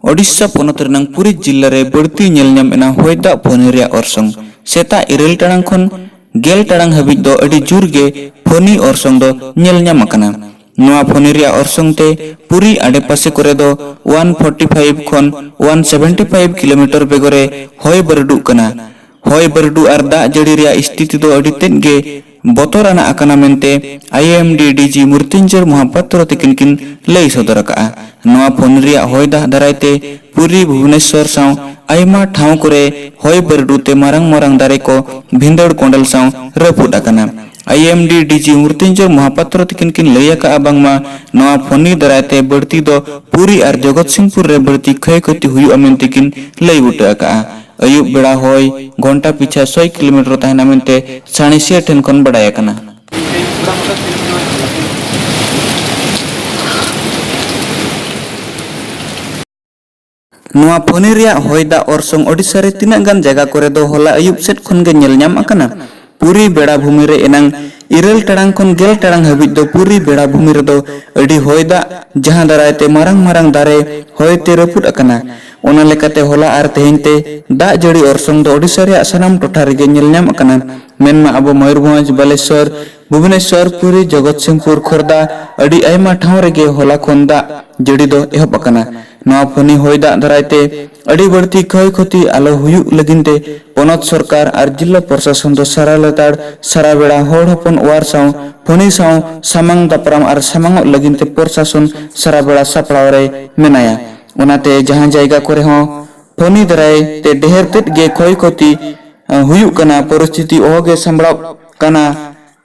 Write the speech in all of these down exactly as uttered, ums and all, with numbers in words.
ᱳᱰᱤᱥᱟ ᱯᱚᱱᱚᱛ ᱨᱮᱱᱟᱝ ᱯᱩᱨᱤ ᱡᱤᱞᱞᱟ ᱨᱮ ᱵᱟᱹᱲᱛᱤ ᱧᱮᱞ ᱧᱟᱢ ᱮᱱᱟ ᱦᱚᱭ ᱫᱟᱜ ᱯᱷᱚᱱᱤ ᱨᱮᱭᱟᱜ ᱚᱨᱥᱚᱝ᱾ ᱥᱮᱛᱟᱜ ᱤᱨᱟᱹᱞ ᱴᱟᱲᱟᱝ ᱠᱷᱚᱱ ᱜᱮᱞ ᱴᱟᱲᱟᱝ ᱦᱟᱹᱵᱤᱡ ᱫᱚ ᱟᱹᱰᱤ ᱡᱳᱨ ᱜᱮ ᱯᱷᱚᱱᱤ ᱚᱨᱥᱚᱝ ᱫᱚ ᱧᱮᱞ ᱧᱟᱢ ᱟᱠᱟᱱᱟ᱾ ᱱᱚᱣᱟ ᱯᱷᱚᱱᱤ ᱨᱮᱭᱟᱜ ᱚᱨᱥᱚᱝ ᱛᱮ ᱯᱩᱨᱤ ᱟᱰᱮᱯᱟᱥᱮ ᱠᱚᱨᱮ ᱫᱚ ᱚᱣᱟᱱ ᱯᱷᱚᱨᱴᱤ ᱯᱷᱟᱭᱤᱵᱷ ᱠᱷᱚᱱ ᱚᱣᱟᱱ ᱥᱮᱵᱷᱮᱱᱴᱤ ᱯᱷᱟᱭᱤᱵᱷ ᱠᱤᱞᱳᱢᱤᱴᱟᱨ ᱵᱮᱜᱚᱨᱮ ᱦᱚᱭ ᱵᱟᱹᱨᱰᱩᱜ ᱠᱟᱱᱟ᱾ ᱦᱚᱭ ᱵᱟᱹᱨᱰᱩ ᱟᱨ ᱫᱟᱜ ᱡᱟᱹᱲᱤ ᱨᱮᱭᱟᱜ ᱥᱛᱷᱤᱛᱤ ᱫᱚ ᱟᱹᱰᱤ ᱛᱮᱫ ᱜᱮ ᱵᱚᱛᱚᱨ ᱟᱱᱟᱜ ᱟᱠᱟᱱᱟ ᱢᱮᱱᱛᱮ ᱟᱭ ᱮᱢ ᱰᱤ ᱰᱤ ᱡᱤ ᱢᱨᱩᱛᱩᱧᱡᱚᱭ ᱢᱚᱦᱟᱯᱟᱛᱨᱚ ᱛᱤᱠᱤᱱ ᱠᱤᱱ ᱞᱟᱹᱭ ᱥᱚᱫᱚᱨ ᱟᱠᱟᱫᱼᱟ᱾ ᱱᱚᱣᱟ ᱯᱷᱚᱱᱤ ᱨᱮᱭᱟᱜ ᱦᱚᱭ ᱫᱟᱜ ᱫᱟᱨᱟᱭ ᱛᱮ ᱯᱩᱨᱤ, ᱵᱷᱩᱵᱚᱱᱮᱥᱚᱨ ᱥᱟᱶ ᱟᱭᱢᱟ ᱴᱷᱟᱶ ᱠᱚᱨᱮ ᱦᱚᱭ ᱵᱟᱹᱨᱰᱩ ᱛᱮ ᱢᱟᱨᱟᱝ ᱢᱟᱨᱟᱝ ᱫᱟᱨᱮ ᱠᱚ ᱵᱷᱤᱸᱫᱟᱹᱲ ᱠᱚᱸᱰᱮᱞ ᱥᱟᱶ ᱨᱟᱹᱯᱩᱫ ᱟᱠᱟᱱᱟ᱾ ᱟᱭ ᱮᱢ ᱰᱤ ᱰᱤ ᱡᱤ ᱢᱨᱩᱛᱩᱧᱡᱚᱭ ᱢᱚᱦᱟᱯᱟᱛᱨᱚ ᱛᱤᱠᱤᱱ ᱠᱤᱱ ᱞᱟᱹᱭ ᱟᱠᱟᱫᱼᱟ ᱵᱟᱝᱢᱟ ᱱᱚᱣᱟ ᱯᱷᱚᱱᱤ ᱫᱟᱨᱟᱭ ᱛᱮ ᱵᱟᱹᱲᱛᱤ ᱫᱚ ᱯᱩᱨᱤ ᱟᱨ ᱡᱚᱜᱚᱛᱥᱤᱝᱯᱩᱨ ᱨᱮ ᱵᱟᱹᱲᱛᱤ ᱠᱷᱚᱭ ᱠᱷᱚᱛᱤ ᱦᱩᱭᱩᱜᱼᱟ ᱢᱮᱱᱛᱮ ᱠᱤᱱ ᱞᱟᱹᱭ ᱵᱩᱴᱟᱹ ᱟᱠᱟᱫᱼᱟ᱾ ᱟᱹᱭᱩᱵ ᱵᱮᱲᱟ ᱦᱚᱭ ᱜᱷᱚᱱᱴᱟ ᱯᱤᱪᱷᱟ ᱥᱚᱭ ᱠᱤᱞᱳᱢᱤᱴᱟᱨ ᱛᱟᱦᱮᱱᱟ ᱢᱮᱱᱛᱮ ᱥᱟᱬᱮᱥᱤᱭᱟᱹ ᱴᱷᱮᱱ ᱠᱷᱚᱱ ᱵᱟᱰᱟᱭ ᱟᱠᱟᱱᱟ᱾ ᱱᱚᱣᱟ ᱯᱷᱚᱱᱤ ᱨᱮᱭᱟᱜ ᱦᱚᱭ ᱫᱟᱜ ᱚᱨᱥᱚᱝ ᱳᱰᱤᱥᱟ ᱨᱮ ᱛᱤᱱᱟᱹᱜ ᱜᱟᱱ ᱡᱟᱭᱜᱟ ᱠᱚᱨᱮ ᱫᱚ ᱦᱚᱞᱟ ᱟᱹᱭᱩᱵ ᱥᱮᱫ ᱠᱷᱚᱱ ᱜᱮ ᱧᱮᱞ ᱧᱟᱢ ᱟᱠᱟᱱᱟ᱾ ᱯᱩᱨᱤ ᱵᱮᱲᱟ ᱵᱷᱩᱢᱤ ᱨᱮ ᱮᱱᱟᱝ ᱤᱨᱟᱹᱞ ᱴᱟᱲᱟᱝ ᱠᱷᱚᱱ ᱜᱮᱞ ᱴᱟᱲᱟᱝ ᱦᱟᱹᱵᱤᱡ ᱫᱚ ᱯᱩᱨᱤ ᱵᱮᱲᱟ ᱵᱷᱩᱢᱤ ᱨᱮᱫᱚ ᱟᱹᱰᱤ ᱦᱚᱭ ᱫᱟᱜ, ᱡᱟᱦᱟᱸ ᱫᱟᱨᱟᱭ ᱛᱮ ᱢᱟᱨᱟᱝ ᱢᱟᱨᱟᱝ ᱫᱟᱨᱮ ᱦᱚᱭ ᱛᱮ ᱨᱟᱹᱯᱩᱫ ᱟᱠᱟᱱᱟ᱾ ᱚᱱᱟ ᱞᱮᱠᱟᱛᱮ ᱦᱚᱞᱟ ᱟᱨ ᱛᱮᱦᱮᱧ ᱛᱮ ᱫᱟᱜ ᱡᱟᱹᱲᱤ ᱚᱨᱥᱚᱝ ᱫᱚ ᱳᱰᱤᱥᱟ ᱨᱮᱭᱟᱜ ᱥᱟᱱᱟᱢ ᱴᱚᱴᱷᱟ ᱨᱮᱜᱮ ᱧᱮᱞ ᱧᱟᱢ ᱟᱠᱟᱱᱟ᱾ ᱢᱮᱱᱢᱟ ᱟᱵᱚ ᱢᱚᱭᱩᱨᱵᱷᱚᱸᱡᱽ, ᱵᱟᱞᱮᱥᱚᱨ, ᱵᱷᱩᱵᱚᱱᱮᱥᱚᱨ, ᱯᱩᱨᱤ, ᱡᱚᱜᱚᱛᱥᱤᱝᱯᱩᱨ, ᱠᱷᱚᱨᱫᱟ, ᱟᱹᱰᱤ ᱟᱭᱢᱟ ᱴᱷᱟᱶ ᱨᱮᱜᱮ ᱦᱚᱞᱟ ᱠᱷᱚᱱ ᱫᱟᱜ ᱡᱟᱹᱲᱤ ᱫᱚ ᱮᱦᱚᱵ ᱟᱠᱟᱱᱟ᱾ ᱱᱚᱣᱟ ᱯᱷᱚᱱᱤ ᱦᱚᱭ ᱫᱟᱜ ᱫᱟᱨᱟᱭ ᱛᱮ ᱟᱹᱰᱤ ᱵᱟᱹᱲᱛᱤ ᱠᱷᱚᱭ ᱠᱷᱚᱛᱤ ᱟᱞᱚ ᱦᱩᱭᱩᱜ ᱞᱟᱹᱜᱤᱫ ᱛᱮ ᱯᱚᱱᱚᱛ ᱥᱚᱨᱠᱟᱨ ᱟᱨ ᱡᱤᱞᱟ ᱯᱨᱚᱥᱟᱥᱚᱱ ᱫᱚ ᱥᱟᱨᱟ ᱞᱮᱛᱟᱲ ᱥᱟᱨᱟ ᱵᱮᱲᱟ ᱦᱚᱲ ᱦᱚᱯᱚᱱ ᱚᱣᱟᱨ ᱥᱟᱶ ᱯᱷᱚᱱᱤ ᱥᱟᱶ ᱥᱟᱢᱟᱝ ᱫᱟᱯᱨᱟᱢ ᱟᱨ ᱥᱟᱢᱟᱝᱚᱜ ᱞᱟᱹᱜᱤᱫ ᱛᱮ ᱯᱨᱚᱥᱟᱥᱚᱱ ᱥᱟᱨᱟ ᱵᱮᱲᱟ ᱥᱟᱯᱲᱟᱣ ᱨᱮ ᱢᱮᱱᱟᱭᱟ᱾ ᱚᱱᱟᱛᱮ ᱡᱟᱦᱟᱸ ᱡᱟᱭᱜᱟ ᱠᱚᱨᱮ ᱦᱚᱸ ᱯᱷᱚᱱᱤ ᱫᱟᱨᱟᱭ ᱛᱮ ᱰᱷᱮᱨ ᱛᱮᱫ ᱜᱮ ᱠᱷᱚᱭ ᱠᱷᱚᱛᱤ, ᱟᱸ, ᱦᱩᱭᱩᱜ ᱠᱟᱱᱟ, ᱯᱚᱨᱤᱥᱛᱷᱤᱛᱤ ᱚᱦᱚᱜᱮ ᱥᱟᱢᱵᱲᱟᱣ ᱠᱟᱱᱟ᱾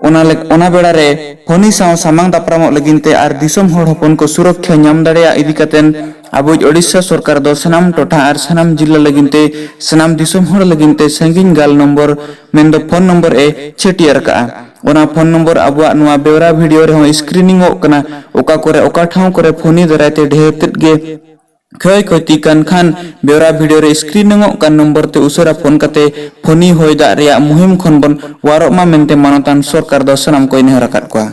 ᱚᱱᱟ ᱞᱮᱠ-, ᱚᱱᱟ ᱵᱮᱲᱟ ᱨᱮ ᱯᱷᱚᱱᱤ ᱥᱟᱶ ᱥᱟᱢᱟᱝ ᱫᱟᱯᱨᱟᱢᱚᱜ ᱞᱟᱹᱜᱤᱫ ᱛᱮ ᱟᱨ ᱫᱤᱥᱚᱢ ᱦᱚᱲ ᱦᱚᱯᱚᱱ ᱠᱚ ᱥᱩᱨᱚᱠᱷᱟ ᱧᱟᱢ ᱫᱟᱲᱮᱭᱟᱜ ᱤᱫᱤ ᱠᱟᱛᱮᱱ ᱟᱵᱚᱭᱤᱡ ᱳᱰᱤᱥᱟ ᱥᱚᱨᱠᱟᱨ ᱫᱚ ᱥᱟᱱᱟᱢ ᱴᱚᱴᱷᱟ ᱟᱨ ᱥᱟᱱᱟᱢ ᱡᱤᱞᱟ ᱞᱟᱹᱜᱤᱫ ᱛᱮ ᱥᱟᱱᱟᱢ ᱫᱤᱥᱚᱢ ᱦᱚᱲ ᱞᱟᱹᱜᱤᱫ ᱛᱮ ᱥᱟᱺᱜᱤᱧ ᱜᱟᱞ ᱱᱚᱢᱵᱚᱨ ᱢᱮᱱᱫᱚ ᱯᱷᱳᱱ ᱱᱚᱢᱵᱚᱨ ᱮ ᱪᱷᱟᱹᱴᱭᱟᱹᱨ ᱟᱠᱟᱫᱼᱟ᱾ ᱚᱱᱟ ᱯᱷᱳᱱ ᱱᱚᱢᱵᱚᱨ ᱟᱵᱚᱣᱟᱜ ᱱᱚᱣᱟ ᱵᱮᱣᱨᱟ ᱵᱷᱤᱰᱤᱭᱳ ᱨᱮᱦᱚᱸ ᱥᱠᱨᱤᱱᱤᱝ ᱚᱜ ᱠᱟᱱᱟ᱾ ᱚᱠᱟ ᱠᱚᱨᱮ ᱚᱠᱟ ᱴᱷᱟᱶ ᱠᱚᱨᱮ ᱯᱷᱚᱱᱤ ᱫᱟᱨᱟᱭ ᱛᱮ ᱰᱷᱮᱨ ᱛᱮᱫ ᱜᱮ ᱠᱷᱚᱭ ᱠᱷᱚᱛᱤ ᱠᱟᱱ ᱠᱷᱟᱱ ᱵᱮᱣᱨᱟ ᱵᱷᱤᱰᱤᱭᱳ ᱨᱮ ᱥᱠᱨᱤᱱᱤᱝ ᱚᱜ ᱠᱟᱱ ᱱᱚᱢᱵᱚᱨ ᱛᱮ ᱩᱥᱟᱹᱨᱟ ᱯᱷᱳᱱ ᱠᱟᱛᱮ ᱯᱷᱚᱱᱤ ᱦᱚᱭ ᱫᱟᱜ ᱨᱮᱭᱟᱜ ᱢᱩᱦᱤᱢ ᱠᱷᱚᱱ ᱵᱚᱱ ᱚᱣᱟᱨᱚᱜ ᱢᱟ ᱢᱮᱱᱛᱮ ᱢᱟᱱᱚᱛᱟᱱ ᱥᱚᱨᱠᱟᱨ ᱫᱚ ᱥᱟᱱᱟᱢ ᱠᱚᱭ ᱱᱮᱦᱚᱨ ᱟᱠᱟᱫ ᱠᱚᱣᱟ᱾